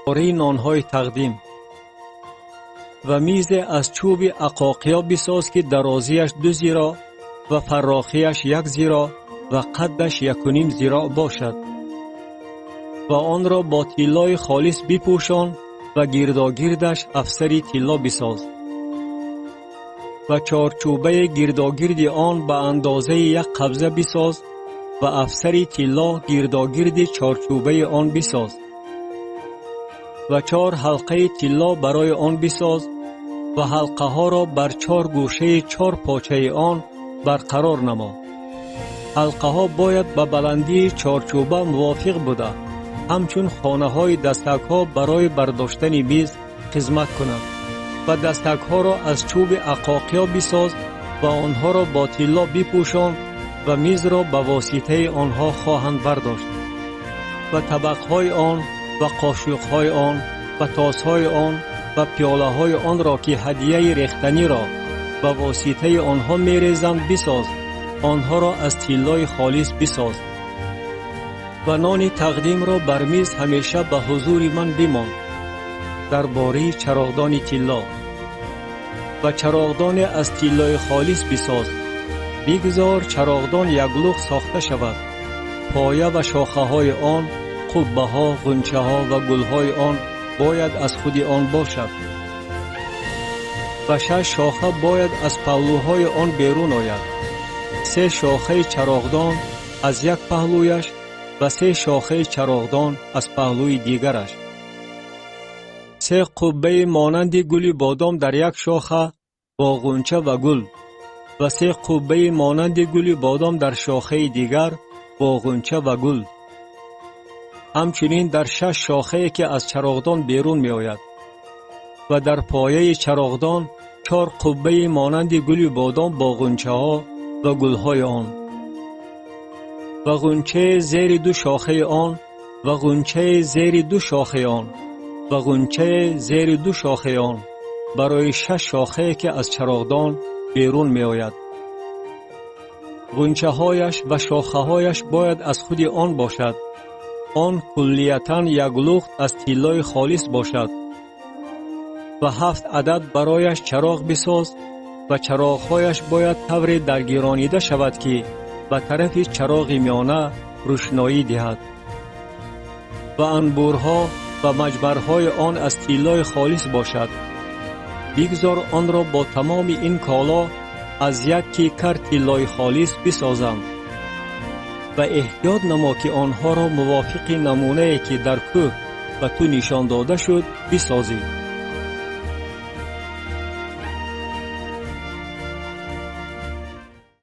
Бораи нонҳои тақдим. Ва мизе аз чӯби ақоқия бисоз, ки дарозиаш 2 зироъ ва фарохиаш 1 зироъ ва қадаш 1.5 зироъ бошад. Ва онро бо тиллои холис бипӯшон ва гирдогирдаш афсари тилло бисоз. Ва чорчӯбаи гирдогирди он ба андозаи 1 қабза бисоз ва афсари тилло гирдогирди чорчӯбаи он бисоз. Ва 4 ҳалқаи тилло барои он бисоз ва ҳалқаҳоро бар 4 гӯшаи 4 почаи он барқарор намо. Ҳалқаҳо бояд ба баландии чорчӯба мувофиқ буда, ҳамчун хонаҳои дастакҳо барои бардоштани миз хизмат кунанд. Ва дастакҳоро аз чӯби ақоқия бисоз ва онҳоро бо тилло бипӯшон ва мизро ба воситаи онҳо хоҳанд бардошт. Ва табақҳои он ва қошуқҳои он ва тосҳои он ва пиёлаҳои онро, ки ҳадияи рехтаниро ба воситаи онҳо мерезанд, бисоз. Онҳоро аз тиллои холис бисоз. Ва нони тақдимро бар миз ҳамеша ба ҳузури ман бимон. Дар бораи чароғдони тилло. Ва чароғдоне аз тиллои холис бисоз. Бигзор чароғдон яклухт сохта шавад. Поя ва шохаҳои он, қуббаҳо, ғунчаҳо ва гулҳои он бояд аз худи он бошад. Ва 6 шоха бояд аз паҳлӯҳои он берун ояд. 3 шохаи чароғдон аз як паҳлӯяш ва 3 шохаи чароғдон аз паҳлӯи дигараш. 3 қуббаи монанди гули бодом дар як шоха бо ғунча ва гул ва 3 қуббаи монанди гули бодом дар шохаи дигар бо ғунча ва гул. Ҳамчунин дар 6 шохае, ки аз чароғдон берун меояд. Ва дар пояи чароғдон 4 қуббаи монанди гули бодом бо ғунчаҳо ва гулҳои он. Ва ғунчаи зери 2 шохаи он ва ғунчаи зери 2 шохаи он ва ғунчаи зери 2 шохаи он барои 6 шохае, ки аз чароғдон берун меояд. Ғунчаҳояш ва шохаҳояш бояд аз худи он бошад. Он куллиятан яклухт аз тиллои холис бошад. Ва 7 адад барояш чароғ бисоз ва чароғҳояш бояд тавре даргиронида шавад, ки ба тарафи чароғи миёна рӯшноӣ диҳад. Ва анбурҳо ва маҷмарҳои он аз тиллои холис бошад. Бигзор онро бо тамоми ин коло аз як кикар тиллои холис бисозанд. Ва эҳтиёт намо, ки онҳоро мувофиқи намунае, ки дар кӯҳ ба ту нишон дода шуд, бисозӣ.